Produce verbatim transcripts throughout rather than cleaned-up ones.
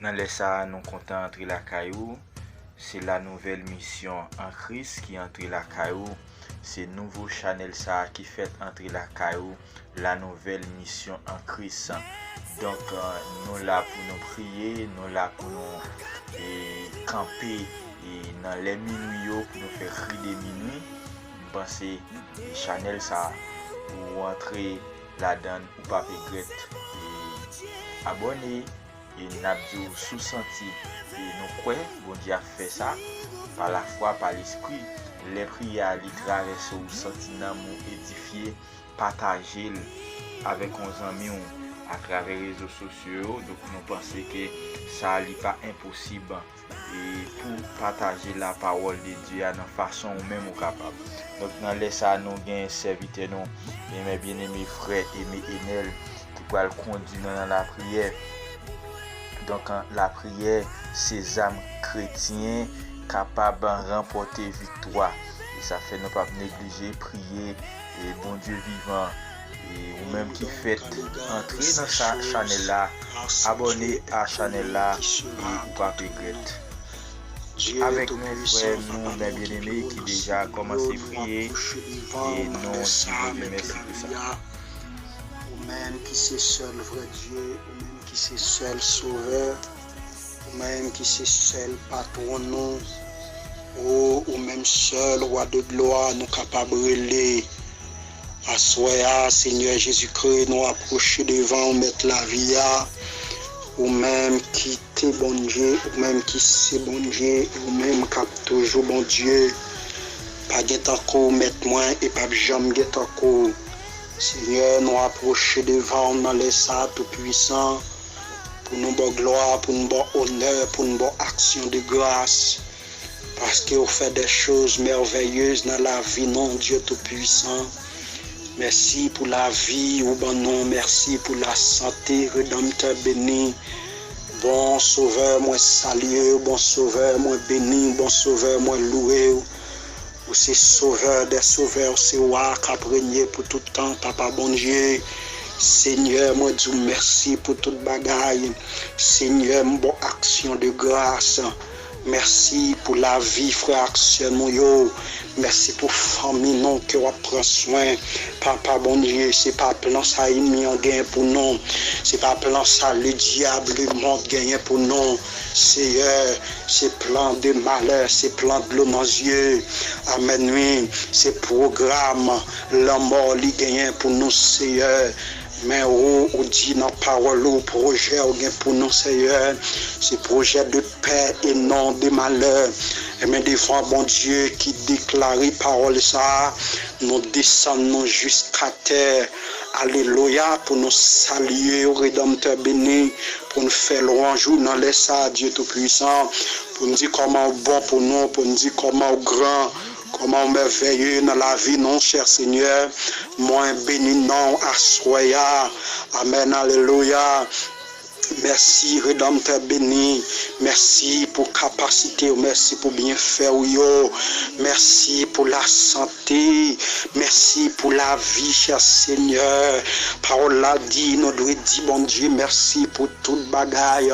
Nan lè sa a, nou kontan antre lakay ou. Se La Nouvelle Mission en Christ ki antre lakay ou. Se nouvo chanèl sa a ki fèt antre lakay ou, La Nouvelle Mission en Christ. Donk, eh, nou la pou nou priye, nou la pou nou, eh, kanpe, eh, nan lè minwi yo, pou nou fè kri de minwi. M panse, eh, chanèl sa a, ou antre ladan l, ou p ap regrèt. Eh, abòne, e n ap di w si w santi, e nou kwè Bondye ap fè sa, pa lafwa, pa lespri. Lè priyè a li travèse w, ou santi nanm ou edifye, pataje l avèk yon zanmi w atravè rezo sosyo yo. Donk, nou panse ke sa a li pa enposib, e pou pataje lapawòl de Dye a nan fason ou menm ou kapab. Donk, nan lè sa a, nou gen sèvitè nou, enben, byeneme frè Aimé Enel, ki pral kondui nou nan lapriyè. Donk, an, lapriyè, se zam kretyen kapab ranpòte viktwa. E sa fè nou p ap neglije priye, e Bondye vivan. E ou menm ki fèt antre nan sa, chanèl la, abòne a chanèl la, e ou p ap regrèt. Avèk nou, frè nou, byen eneme, ki deja kòmanse priye, e nou di Bondye mèsi pou sa. Ou menm ki se sèl vrè Dye, ou menm ki se sèl Sovè, ou menm ki se sèl Patwon nou, o, ou menm sèl Wa de glwa, nou kapab rele. Aswè a, Senyè Jezikri, nou apwoche devan w, Mèt lavi a, ou menm ki te Bondye, ou menm ki se Bondye, ou menm k ap toujou Bondye. Pa gen tankou w, Mèt mwen, e p ap janm gen tankou w. Senyè, nou apwoche devan w nan lè sa a, Toupwisan, pou nou ba w glwa, pou nou ba w onè, pou nou ba w aksyon de gras, paske w fè des choses merveilleuses nan lavi nou, Dye Toupwisan. Mèsi pou lavi ou ban nou, mèsi pou lasante, Redanmtè beni. Bon Sovè, mwen salye w, bon Sovè, mwen beni w, bon Sovè, mwen lwe w. Ou se Sovè dè sovè, ou se Wa k ap renye pou tout tan, Papa Bondye. Senyè, mwen di w mèsi pou tout bagay. Senyè, m ba w aksyon de gras. Mèsi pou lavi frè ak sè nou yo. Mèsi pou fanmi nou ke w ap pran swen. Papa Bondye, se pa plan sa ènmi an genyen pou nou. Se pa plan sa ledyab, lemond genyen pou nou. Seyè, se plan de malè, se plan dlo nan zye. Amèn, wi. Se pwogram lanmò li genyen pou nou, Seyè. Men ou, ou di nan pawòl ou, pwojè ou gen pou nou, Seyè, se pwojè de pè e non de malè. Enben, devan Bondye ki deklare pawòl sa a, nou desann nou jiska tè. Alelouya, pou nou salye w, Redanmtè beni, pou n fè lwanj ou nan lè sa a, Dye Toupwisan, pou n di kòman w bon pou nou, pou n di kòman w gran, kòman w mèvèye nan lavi nou, chè Senyè. Mwen beni non w aswè a. Amèn, alelouya. Mèsi, Redanmtè beni. Mèsi pou kapasite w. Mèsi pou byenfè w yo. Mèsi pou lasante. Mèsi pou lavi, chè Senyè. Pawòl la di, nou dwe di Bondye mèsi pou tout bagay.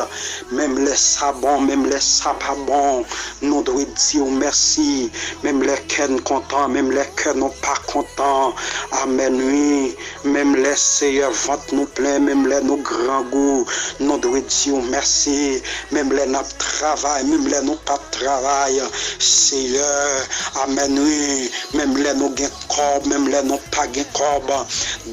Menm lè sa bon, menm lè sa pa bon, nou dwe di w mèsi. Menm lè kè n kontan, menm lè kè nou pa kontan. Amèn, wi. Menm lè, Seyè, vant nou plen, menm lè nou grangou, nou dwe di w mèsi. Menm lè n ap travay, menm lè nou p ap travay, Seyè, amèn, wi. Menm lè nou gen kòb, menm lè nou pa gen kòb,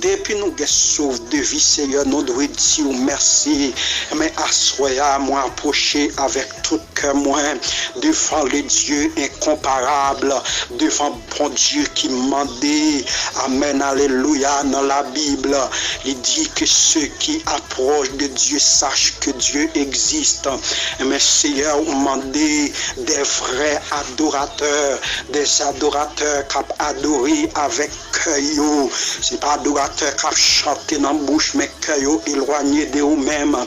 depi nou gen souf de vi, Seyè, nou dwe di w mèsi. Men aswè a, mwen apwoche avèk tout kè mwen devan le Dye enkonparab, devan Bondye ki mande. Amèn, alelouya. Nan Labib, li di que ceux qui approchent de Dieu sachent que Dieu existe. Men Seyè, ou mande des vrais adorateurs, des adorateurs k ap adore avèk kè yo. Se pa adoratè k ap chante nan bouch, men kè yo elwanye de ou menm.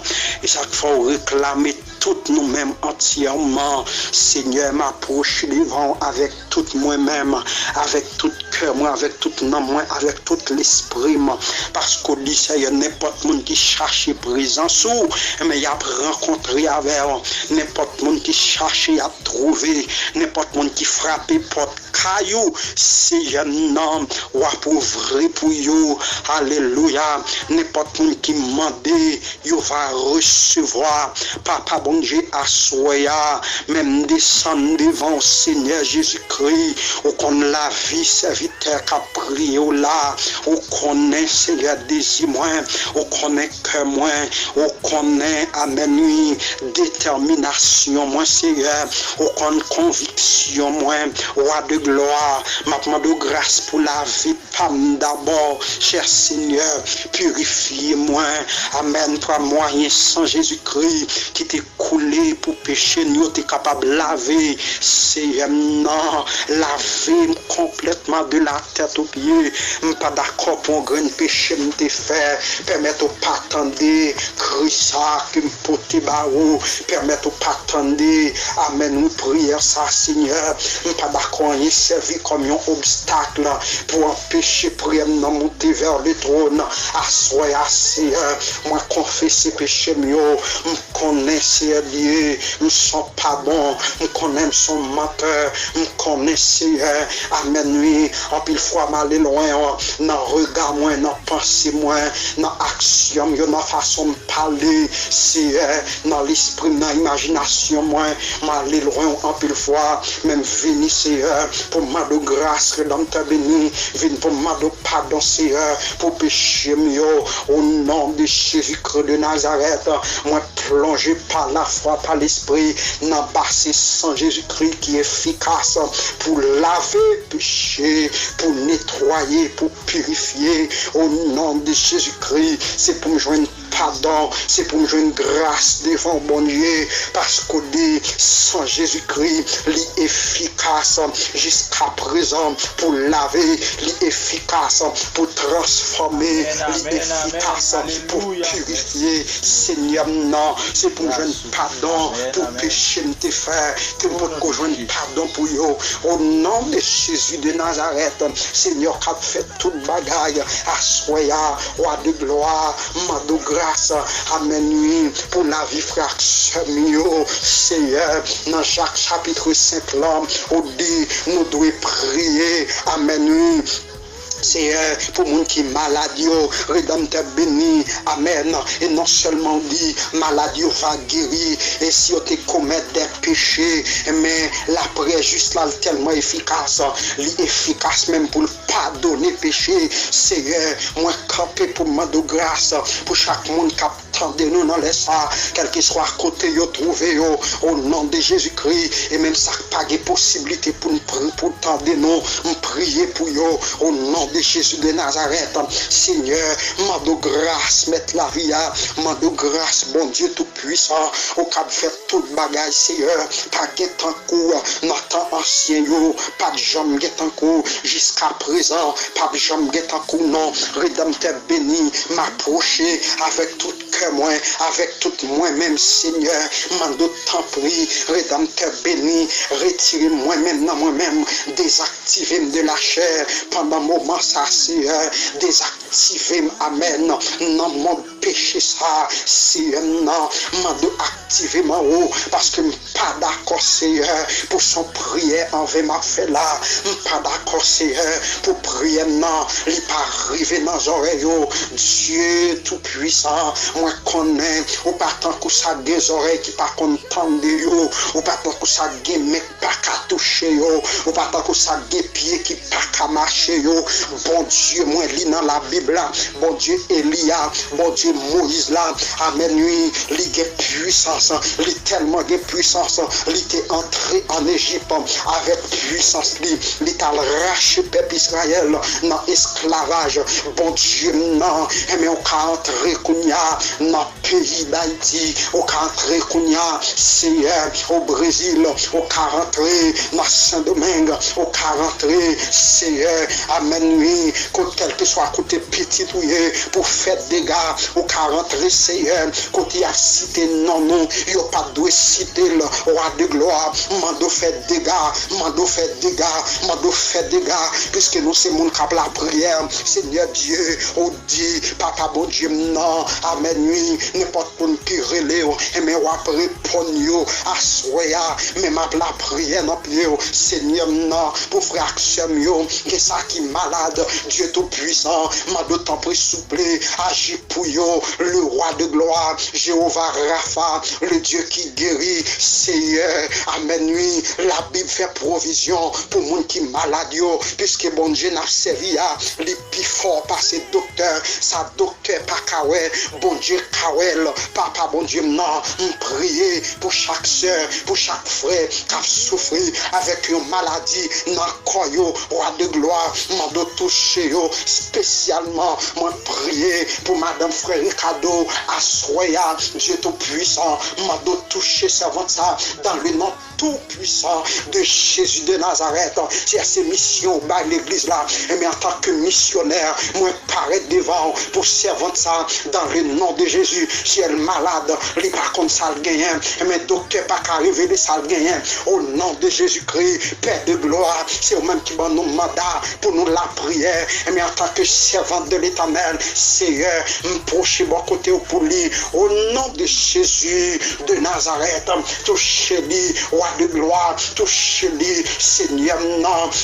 E sa k fè w reklame tout nou menm antyèman. Senyè, m apwoche devan w avèk tout mwen menm, avèk tout kè mwen, avèk tout nanm mwen, avèk tout lespri m. Paske w di, Seyè, nenpòt moun ki chache prezans ou, men y ap rankontre avè w. Nenpòt moun ki chache, y ap twouve. Nenpòt moun ki frape pòt kay ou, Seyè, nan w ap ouvri pou yo. Alelouya. Nenpòt moun ki mande, yo va resevwa. Papa Bondye, aswè a, men m desann devan w, Senyè Jezikri. Ou konn lavi sèvitè k ap priye w la. Ou konnen, Senyè, dezi mwen. Ou konnen kè mwen. Ou konnen, amèn, wi, detèminasyon mwen, Senyè. Ou konn konviksyon mwen. Wa de glwa, m ap mande w gras pou lavi pa m dabò. Chè Senyè, pirifye mwen. Amèn. Pa mwayen san Jezikri ki te koule pou peche n yo te kapab lave. Seyè m nan, lave m konplètman de la tèt o pye. M pa dakò pou yon grenn peche m te fè. Pèmèt ou pa tande kri sa ke m pote ba ou. Pèmèt ou pa tande, amèn, wi, priyè sa, Senyè. M pa dakò anyen sèvi kòm yon obstak pou anpeche priyè m nan monte vè le twòn. Aswè a, Seyè, mwen konfese peche m yo. M konnen, Seyè Dye, m s on pa bon. M konnen m s on mantè. M konnen, Seyè, amèn, wi, anpil fwa m ale lwen nan rega mwen, nan panse mwen, nan aksyon m yo, nan fason m pale, Seyè, nan lespri m, nan imajinasyon mwen, m ale lwen w anpil fwa, men m vini, Seyè, pou m mande w gras, Redanmtè beni, vin pou m mande w padon, Seyè, pou peche m yo, o non de Jezikri de Nazarèt, mwen plonje pa lafwa, pa Lespri, nan basen san Jezikri ki efikas pou lave peche, pou netwaye, pou pirifye. O non de Jezikri, se pou m jwenn padon, se pou m jwenn gras devan w, Bondye, paske w di san Jezikri, li efikas jiskaprezan pou lave, li efikas pou transfòme, li efikas pou pirifye. Senyè m nan, se pou m jwenn padon pou peche m te fè, ke m potko jwenn padon pou yo. O non de Jezi de Nazarèt, Senyè w k ap fè tout bagay, aswè a, Wa de glwa, m mande w gras, amèn, wi, pou lavi frè ak sè m yo, Seyè, nan Jak chapit senk lan, ou di nou dwe priye, amèn, wi. Seyè, pou moun ki malad yo, Redanmtè beni, amèn. E non sèlman w di malad yo va geri, e si yo te komèt de peche, men lapriyè jis la, l tèlman efikas, li efikas menm pou l padone peche. Seyè, mwen kanpe pou m mande w gras pou chak moun k ap tande nou nan lè sa, kèlkeswa kote yo twouve yo, o non de Jezikri, e menm sa k pa gen posiblite pou n pri, pou tande nou, m priye pou yo, o non de Jezi de Nazarèt. Senyè, m mande w gras, Mèt lavi a, m mande w gras, Bondye Toupwisan, ou k ap fè tout bagay, Seyè, pa gen tankou w nan tan ansyen yo, pa t janm gen tankou w jiskaprezan, p ap janm gen tankou w non. Redanmtè beni, m apwoche avèk tout kè mwen, avèk tout mwen menm, Senyè, m mande w tanpri, Redanmtè beni, retire mwen menm nan mwen menm, dezaktive m de lachè pandan moman sa, Seyè, dezaktive m, amèn, nan mond peche sa, Seyè m nan, m mande w aktive m anwo, paske m pa dakò, Seyè, pou s on priyè anven m ap fè la. M pa dakò, Seyè, pou priyè m nan, li pa rive nan zòrèy yo. Dye Toupwisan, mwen konnen ou pa tankou sa k gen zòrèy ki pa konn tande yo, ou pa tankou sa k gen men k pa ka touche yo, ou pa tankou sa k gen pye ki pa ka mache yo. Bondye mwen li nan Labib la, Bondye Eli a, Bondye Moyiz la, amèn, wi, li gen pwisans, li tèlman gen pwisans, li te antre ann Ejip avèk pwisans li, li t al rache pèp Izrayèl nan esklavaj. Bondye m nan, enben, ou ka antre kounye a nan peyi Dayiti, ou ka antre kounye a, Seyè, o Brezil, ou ka rantre nan Sendomeng, ou ka rantre, Seyè, amèn, wi, kot, kèlkeswa kote pitit ou ye, pou fè dega, ou ka rantre, Seyè, kote y ap site non nou, Yo pa t dwe site l, Wa de glwa, mande w fè dega, mande w fè dega, mande w fè dega, piske nou se moun k ap lapriyè. Senyè Dye, ou di, Papa Bondye m nan, amèn wi, nenpòt moun ki rele w, enben w ap reponn yo aswè a, men m ap lapriyè nan pye w, Senyè m nan, pou frè ak sè m yo, gen sa ki malad, Dye Toupwisan, mande w tanpri souple, aji pou yo, le Wa de glwa, Jewova Rafa, le Dye ki geri, Seyè, amèn wi, Labib fè pwovizyon pou moun ki malad yo, piske Bondye n ap sèvi a, li pi fò pase doktè, sa doktè pa ka wè, Bondye ka wè l, Papa Bondye m nan, m priye pou chak sè, pou chak frè k ap soufri avèk yon maladi nan kò yo, Wa de glwa, mande w touche yo espesyalman. Mwen priye pou madanm frè Ricardo aswè a, Dye Toupwisan, mande w touche sèvant sa, dans le nom Toupwisan de Jezi de Nazarèt. Seyè, se misyon ou bay legliz la. Enben, antanke misyonè, mwen parèt devan w pou sèvant sa, dans le nom de Jésus. Si l malad, li pa konn sa l genyen, enben, doktè pa ka revele sa l genyen. O non de Jezikri, Pè de glwa, se ou menm ki ban nou manda pou nou lapriyè. Enben, antanke sèvant de Letènèl, Seyè, m pwoche bò kote w pou li. O non de Jezi de Nazarèt, touche li, Wa de glwa, touche li, Senyè m nan.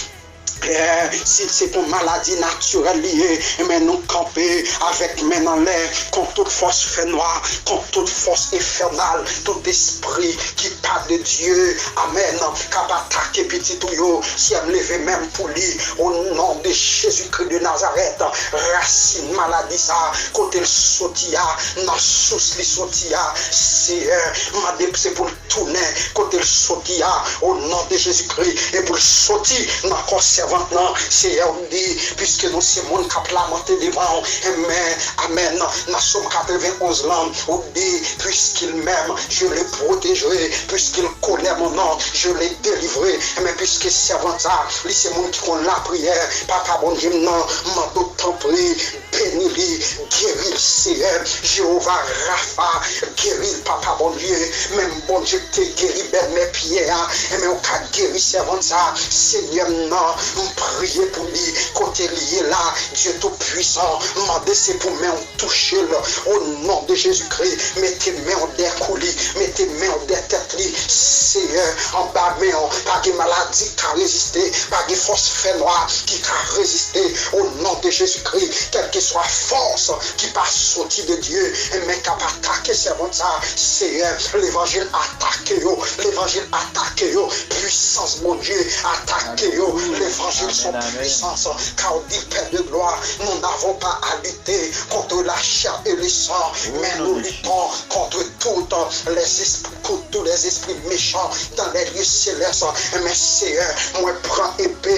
Eh, si se pou maladi natirèl li ye, men nou kanpe avèk men n anlè kont tout fòs fènwa, kont tout fòs enfènal, tout espri ki pa de Dye, amèn, k ap atake pitit ou yo, si y ap leve men m pou li, o non de Jezikri de Nazarèt, rasin maladi sa, kote l soti a, nan sous li soti a, Seyè, mande se pou l tounen kote l soti a, o non de Jezikri, e pou l soti nan kò sèvant lan. Seyè, ou di, piske nou se moun k ap lamante devan w, enben, amèn, nan Sòm katrevenonz lan, ou di, puisqu'il m'aime, je le protégerai, puisqu'il connaît mon nom, je le délivrerai. Enben, piske sèvant sa, li se moun ki konn lapriyè, Papa Bondye m nan, mande w tanpri, beni li, geri l, Seyè. Jewova Rafa, geri l, Papa Bondye. Menm Bondye k te geri bèlmè Pyè a, enben, ou ka geri sèvant sa, Senyè m nan. M priye pou li, kote l ye la, Dye Toupwisan, mande se pou men w touche l, o non de Jezikri. Mete men w dèyè kou li, mete men w dèyè tèt li, Seyè, anba men w, pa gen maladi k ka reziste, pa gen fòs fènwa ki ka reziste, o non de Jezikri, kèlkeswa fòs ki pa soti de Dye, men k ap atake sèvant sa, Seyè, levanjil atake yo, levanjil atake yo, pwisans Bondye atake yo, levanjil se yon pwisans, ka w di, Pè de glwa, nous n'avons pas à lutter contre la chair et le sang, mais nous luttons contre toutes les esprits, contre tous les esprits méchants dans les lieux célestes. Men Seyè, mwen pran epe,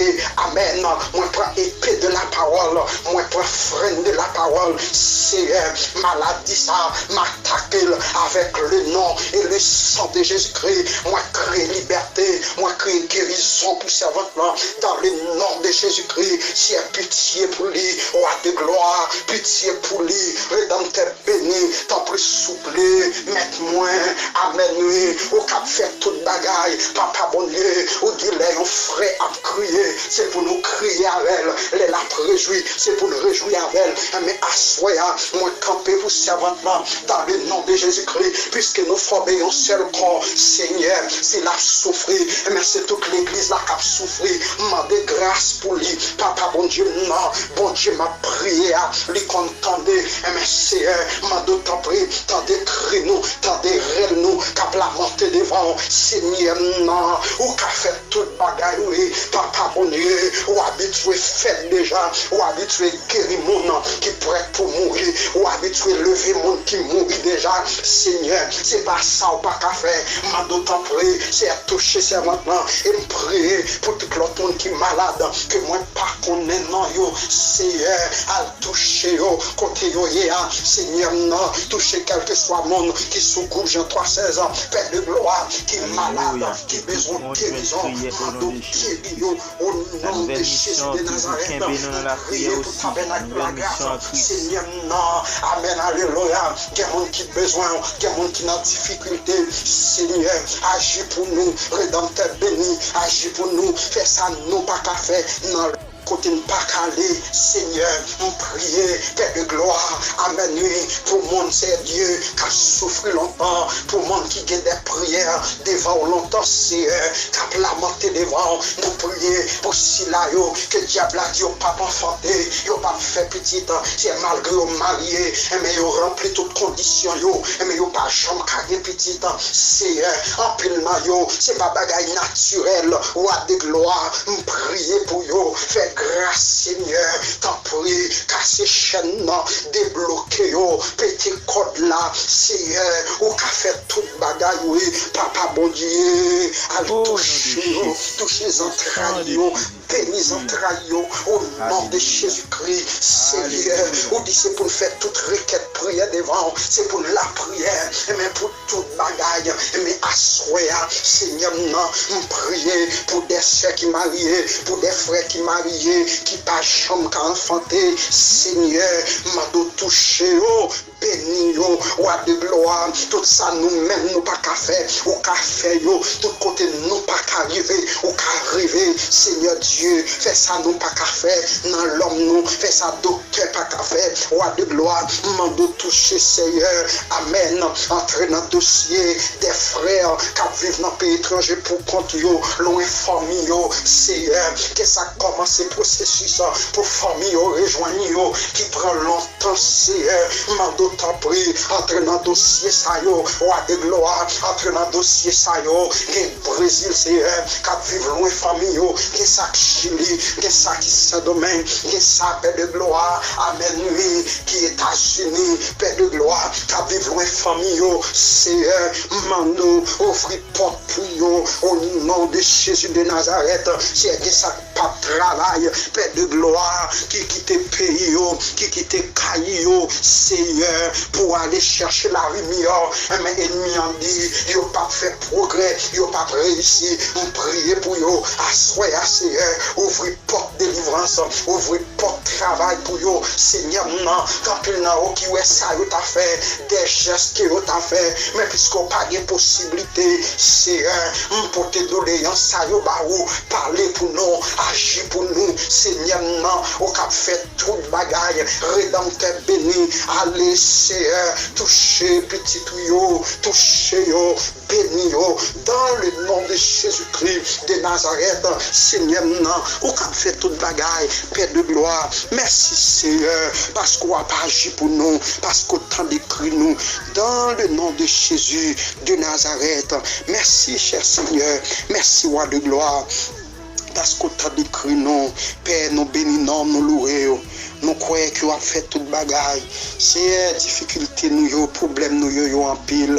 amèn, mwen pran epe de la parole, mwen pran frenn de la parole. Seyè, maladi sa, m atake l avèk le non et le sang de Jésus-Christ. Mwen kreye libète, mwen kreye gerizon pou sèvant lan, dans le nom de Jésus-Christ. Seyè, pitye pou li, Wa de glwa, pitye pou li, Redanmtè beni, tanpri souple, mèt mwen, amèn wi, ou k ap fè tout bagay, Papa Bondye, ou di lè yon frè ap kriye, se pou nou kriye avè l, lè l ap rejwi, se pou n rejwi avè l. Men aswè a, mwen kanpe pou sèvant lan, dans le nom de Jésus-Christ, piske nou fòme yon sèl kò, Senyè, si l ap soufri, men se tout legliz la k ap soufri, mande gras pou li, Papa Bondye m nan, Bondye m ap priye a, li konn tande. Enben, Seyè, mande w tanpri, tande kri nou, tande rèl nou k ap lamante devan w. Senyè m nan, ou ka fè tout bagay, wi. Papa Bondye, ou abitye fè l deja, ou abitye geri moun ki prèt pou mouri, ou abitye leve moun ki mouri deja. Senyè, se pa sa ou pa ka fè. Mande w tanpri, Seyè, touche sèvant lan, e m priye pou tout lòt moun ki malad, ke mwen pa konnen non yo, Seyè, al touche yo kote yo ye a, Senyè m nan, touche kèlkeswa moun ki sou gwoup Jan twa sèz, Pè de glwa, ki malad, ki bezwen gerizon, mande w geri yo, o non de Jezi de Nazarèt. M priye pou tabènak Lagras, Senyè m nan. Amèn, alelouya. Gen moun ki bezwen w, gen moun ki nan difikilte. Senyè, aji pou nou, Redanmtè beni, aji pou nou. Fè sa nou pa ka fè nan kote n pa ka ale. Senyè, m priye, Pè de glwa, amèn, wi, pou moun, Seyè Dye, k ap soufri lontan, pou moun ki gen de priyè devan w lontan, Seyè, k ap lamante devan w. Nou priye pou sila yo ke dyab la di yo p ap anfante, yo p ap fè pitit, se malgre yo marye, enben yo ranpli tout kondisyon yo, enben yo pa janm ka gen pitit. Seyè, anpil nan yo, se pa bagay natirèl. Wa de glwa, m priye pou yo. Fè gras, Senyè, tanpri, kase chèn nan, debloke yo, pete kòd la. Seyè, ou ka fè tout bagay, wi. Papa Bondye, al touche yo, touche zantray yo, beni zantray yo, o non de Jezikri. Senyè, ou di se pou n fè tout rekèt, priyè devan w, se pou n lapriyè, men pou tout bagay. Men aswè a, Senyè m nan, m priye pou de sè ki marye, pou de frè ki marye, ki pa janm ka anfante. Senyè, m mande w touche yo, beni yo, Wa de glwa. Tout sa nou menm nou pa ka fè, ou ka fè yo. Tout kote nou pa ka rive, ou ka rive. Senyè Dye, fè sa nou pa ka fè nan lòm nou, fè sa doktè pa ka fè. Wa de glwa, m mande w touche, Seyè. Amèn. Antre nan dosye de frè k ap viv nan peyi etranje pou kont yo, lwen fanmi yo, Seyè. Ke sa kòmanse pwosesis pou fanmi yo rejwenn yo, ki pran lontan, Seyè. M mande w, tanpri, antre nan dosye sa yo, Wa de glwa, antre nan dosye sa yo. Gen Brezil, Seyè, k ap viv lwen fanmi yo, gen sa k Chili, gen sa ki Sendomeng, gen sa, Pè de glwa, amèn, wi, ki Etazini, Pè de glwa, k ap viv lwen fanmi yo, Seyè, m mande w ouvri pòt pou yo, o non de Jezi de Nazarèt. Seyè, gen sa k p ap travay, Pè de glwa, ki kite peyi yo, ki kite kay yo, Seyè, pou ale chèche lavi miyò. Men ènmi an di, yo p ap fè pwogrè, yo p ap reyisi. M priye pou yo aswè a, Seyè, ouvri pòt delivrans, ouvri pòt travay pou yo, Senyè m nan. Gen anpil nan yo ki wè sa yo ta fè, de jès ke yo ta fè, men piske w pa gen posiblite, Seyè, m pote doleyans sa yo ba ou. Pale pou nou, aji pou nou, Senyè m nan, ou k ap fè tout bagay. Redanmtè beni, ale, Seyè, touche pitit ou yo, touche yo, beni yo, dans le nom de Jésus-Christ de Nazareth. Senyè m nan, ou k ap fè tout bagay, Pè de glwa. Mèsi, Seyè, paske w ap aji pou nou, paske w tande kri nou, dans le nom de Jésus de Nazareth. Mèsi, chè Senyè. Mèsi, Wa de glwa. Paske w tande kri nou, Pè, nou beni non w, nou louwe w. Nou kwè ke w ap fè tout bagay. Seyè, difikilte nou yo, pwoblèm nou yo, yo anpil.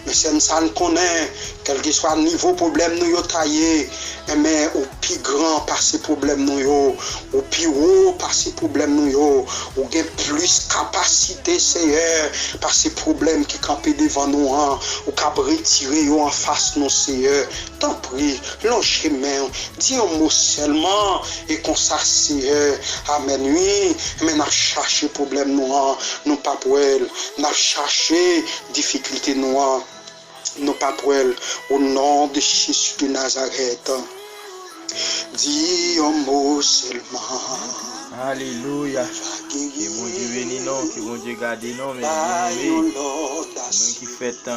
Men sèl sa n konnen, kèlkeswa nivo pwoblèm nou yo ta ye, enben, ou pi gran pase pwoblèm nou yo, ou pi wo pase pwoblèm nou yo, ou gen plis kapasite, Seyè, pase pwoblèm ki kanpe devan nou an, ou k ap retire yo anfas nou, Seyè. Tanpri, lonje men w, di yon mo sèlman, e konsa, Seyè, amèn, wi, men n ap chache pwoblèm nou an, nou p ap wè l, n ap chache difikilte nou an, nou p ap wè l, o non de Jezi de Nazarèt. Di yon mo sèlman. Alelouya. Ke Bondye beni nou, ke Bondye gade nou, men byeneme, ou menm ki fèt,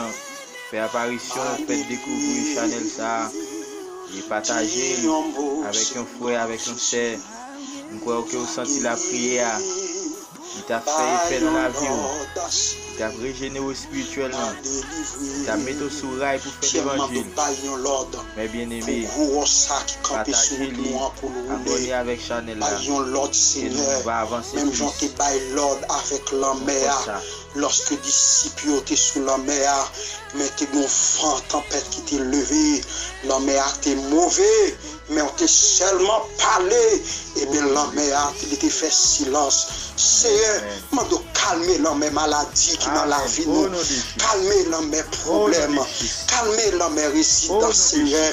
fè aparisyon, fèt dekouvri chanèl sa a, e pataje l avèk yon frè, avèk yon sè. M kwè ke w santi lapriyè a, li t ap fè efè nan lavi w, li t ap rejenere w espirityèlman, li t ap mete w sou ray pou fè levanjil. Men byeneme, pataje li, abòne avèk chanèl la, ke nou va avanse plis. Lòske disip yo te sou lanmè a, men te gen yon van tanpèt ki te leve. Lanmè a te move, Men w te sèlman pale, ebyen, lanmè a, li te fè silans. Seyè, mande w kalme lanmè maladi ki nan lavi nou. Kalme lanmè pwoblèm. Kalme lanmè rezidans, Seyè.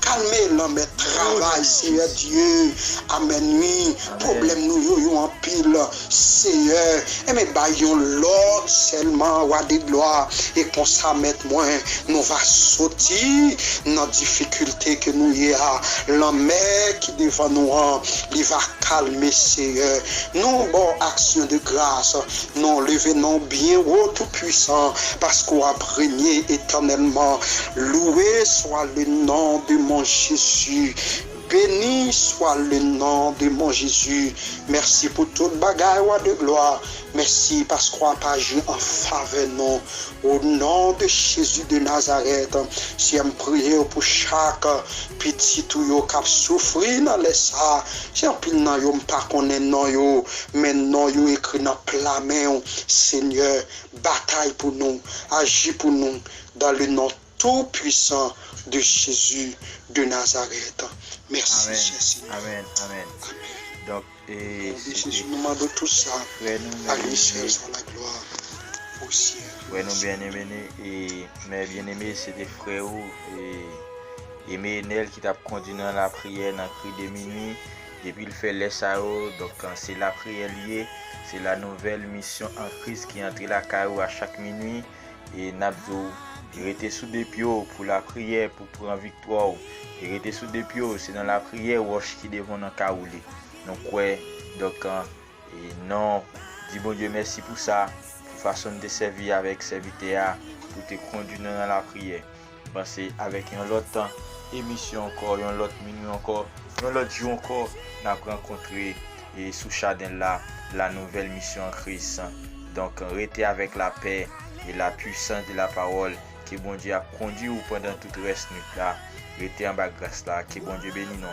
Kalme lanmè travay, Seyè Dye. Amèn, wi. Pwoblèm nou yo, yo anpil. Seyè, enben, bay yon lòd sèlman, Wa de glwa. E konsa, Mèt mwen, nou va soti nan difikilte ke nou ye a. Lanmè ki devan nou an, li va kalme, Seyè. Nou ba w aksyon de gras. Nou leve non w byen wo, Toupwisan, paske w ap renye etènèlman. Loué soit le nom de mon Jésus. Béni soit le nom de mon Jésus. Mèsi pou tout bagay, Wa de glwa. Mèsi paske w ap aji an favè nou. O non de Jezi de Nazarèt, Seyè, m priye w pou chak pitit ou yo k ap soufri nan lè sa. Se anpil nan yo m pa konnen non yo, men non yo ekri nan pla men w. Senyè, batay pou nou, aji pou nou, dans le nom tout puissant de Jésus de Nazareth. Mèsi, Seyè. Amèn, amèn. Donk, e, Jezi, nou mande tout sa. Frè nou, frè nou byeneme, e, mè byeneme, se te frè ou, e, Aimé Enel ki t ap kondui nan lapriyè nan kri de minui. Depi l fè lè sa yo, donk, se lapriyè li ye. Se la nouvèl misyon an Kris ki antre lakay ou a chak minui. E n ap di w, rete sou de pye w pou lapriyè, pou pran viktwa w. E rete sou de pye w, se nan lapriyè wòch ki devan w nan ka woule. Nou kwè, donk, e non, di Bondye mèsi pou sa, pou fason n te sèvi avèk sèvitè a, pou te kondui nou nan lapriyè. Panse avèk yon lòt emisyon ankò, yon lòt minui ankò, yon lòt jou ankò, n ap rankontre e sou chanèl la, La Nouvelle Mission en Christ. Donk, rete avèk lapè e la puissance de la parole. Ke Bondye ap kondui w pandan tout rès nwit la. Rete anba gras la. Ke Bondye beni nou.